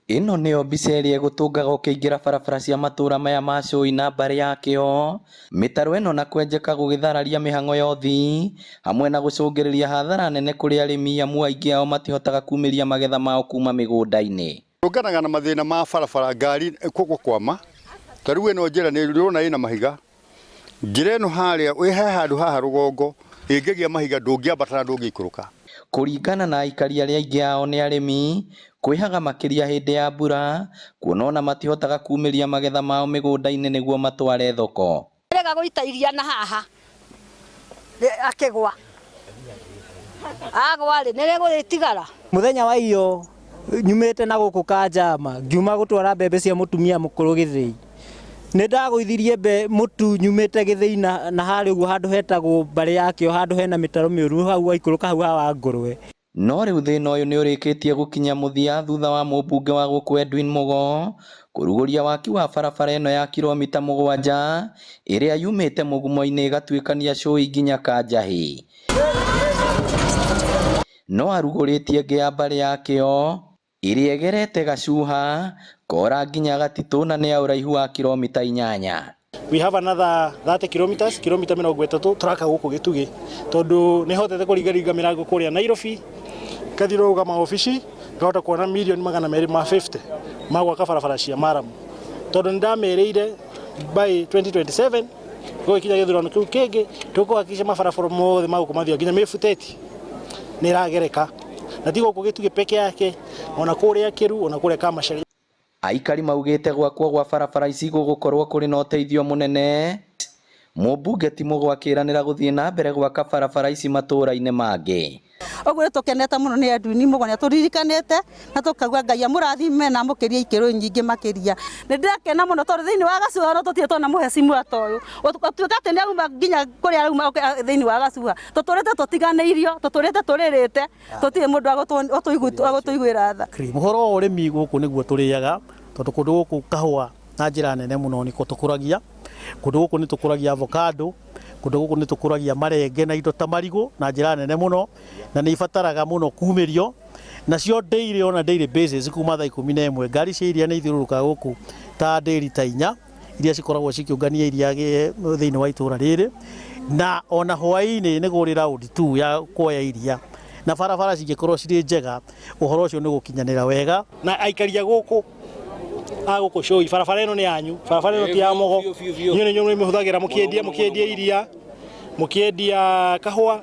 Ĩno nĩyo mbica ĩrĩa ĩgũtũngaga ũkĩingĩra barabara cia matũra maya ma Cũi na mbarĩ yakĩo, mĩtaro ĩno na kwenjeka gũgĩthararia mĩhang'o ya ũthii, hamwe na gũcũngĩrĩria hathara nene kũrĩ arĩmi amu aingĩ ao matihotaga kumĩria magetha mao kuma mĩgũnda-inĩ. Tũnganaga na mathĩna ma barabara ngari gũkwama, ta rĩu ĩno njĩra nĩ ũrona ĩna mahiga, njĩra ĩno harĩa he handũ haha rũgongo ĩngĩgĩa mahiga ndũngĩambata na ndũngĩikũrũka. Kũringana na aikari arĩa aingĩ ao nĩ arĩmi, kwĩhaga makĩria hĩndĩ ya mbura, kuona ona matihotaga kumĩria magetha mao mĩgũnda-inĩ nĩguo matware thoko. Rega gũita iria na haha akĩgwa agwa rĩ nĩ rĩgũrĩtigara. Mũthenya wa iyo nyumĩte na gũkũ Kanjama ngiuma gũtwara mbembe cia mũtumia mũkũrũ gĩthĩi. Nĩ ndagũithirie mũtu nyumĩte gĩthĩi na harĩa ũguo handũ hetagwo mbarĩ yakĩo handũ hena mĩtaro mĩũru hau waikũrũka hau ha Wangũrwe. No rĩu thĩna ũyũ nĩũrĩkĩtie gũkinya mũthia thutha wa mũmbunge wa gũkũ Edwin Mugo kũrugũria waki wa barabara ĩno ya kiromita 7 ĩrĩa yumĩte mũgumo-inĩ ĩgatuĩkania Cũi nginya Kanjahĩ. No arugũrĩtie ĩngĩ ya mbarĩ yakĩo ĩrĩa ĩgerete Gacuha, Kora nginya Gatitũ na nĩ ya ũraihu wa kiromita 8. We have another 30 kilometers, kilomita 30 tũraka gũkũ Gĩtugĩ, tondũ nĩ hotete kũringaringa mĩrango kũrĩa Nairobi, ngathiũrũrũka maobici, ngahota kuona mirioni 250 ma gwaka barabara cia maramu, tondũ nĩ ndamerĩire by 2027 gũgĩkinya gĩthurano kĩu kĩngĩ tũkũhakikisha mabarabara mothe ma gũkũ mathio nginya mĩbuteti nĩ ĩragereka, na ti gũkũ Gĩtugĩ peke yake, ona kũrĩa Kĩru, ona kũrĩa Kamacharia. Aikari maugĩte gwakwo gwa barabara ici gũgũkorwo kũrĩ na ũteithio mũnene. Mũmbunge ti Mugo akĩranĩra gũthiĩ na mbere gwaka barabara ici matũũra-inĩ mangĩ. Ũguo nĩ tũkenete mũno nĩ Edwin Mugo nĩ atũririkanĩte na tũkauga Ngai amũrathime na amũkĩrie ikĩro nyingĩ makĩria. Nĩ ndĩrakena mũno tondũ thĩinĩ wa Gacuha no tũtirĩ twona mũhecimu ta ũyũ. Gũtuĩka atĩ nĩ auma nginya kũrĩa arauma thĩinĩ wa Gacuha. Tũtũrĩte tũtiganĩirio, tũtũrĩte tũrĩrĩte, tũtirĩ mũndũ agũtũiguĩra tha. Ũhoro wa ũrĩmi gũkũ nĩguo tũrĩaga, tondũ kũndũ gũkũ kahũa na njĩra nene mũno nĩko tũkũragia. Kũndũ gũkũ nĩ tũkũragia avocado, kũndũ gũkũ nĩ tũkũragia marenge na indo ta marigũ na njĩra nene mũno, na nĩ ibataraga mũno kumĩrio. Nacio daily on a daily basis kuma thaa 11 ngari cia iria nĩ ithiũrũrũkaga gũkũ ta ndĩri ta 4 iria cikoragwo cikĩũngania iria thĩinĩ wa itũra rĩrĩ, na ona hwaĩ-inĩ nĩ kũrĩ round 2 ya kuoya iria, na barabara cingĩkorwo cirĩ njega ũhoro ũcio nĩ ũgũkinyanĩra wega. Na aikari a gũkũ a gũkũ Cũi, barabara ĩno nĩ yanyu, barabara ĩno ti ya Mugo. Inyuĩ nĩ inyuĩ mũhũthagĩra mũkĩendia iria, mũkĩendia kahũa,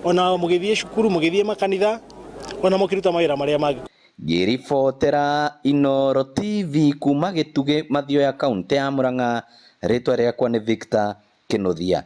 ona mũgĩthiĩ cukuru, mũgĩthiĩ makanitha, ona mũkĩruta mawĩra marĩa mangĩ. Ngĩribotera Inooro TV kuma Gĩtugĩ, Mathioya, kaũntĩ ya Murang'a, rĩtwa rĩakwa nĩ Victor Kĩnuthia.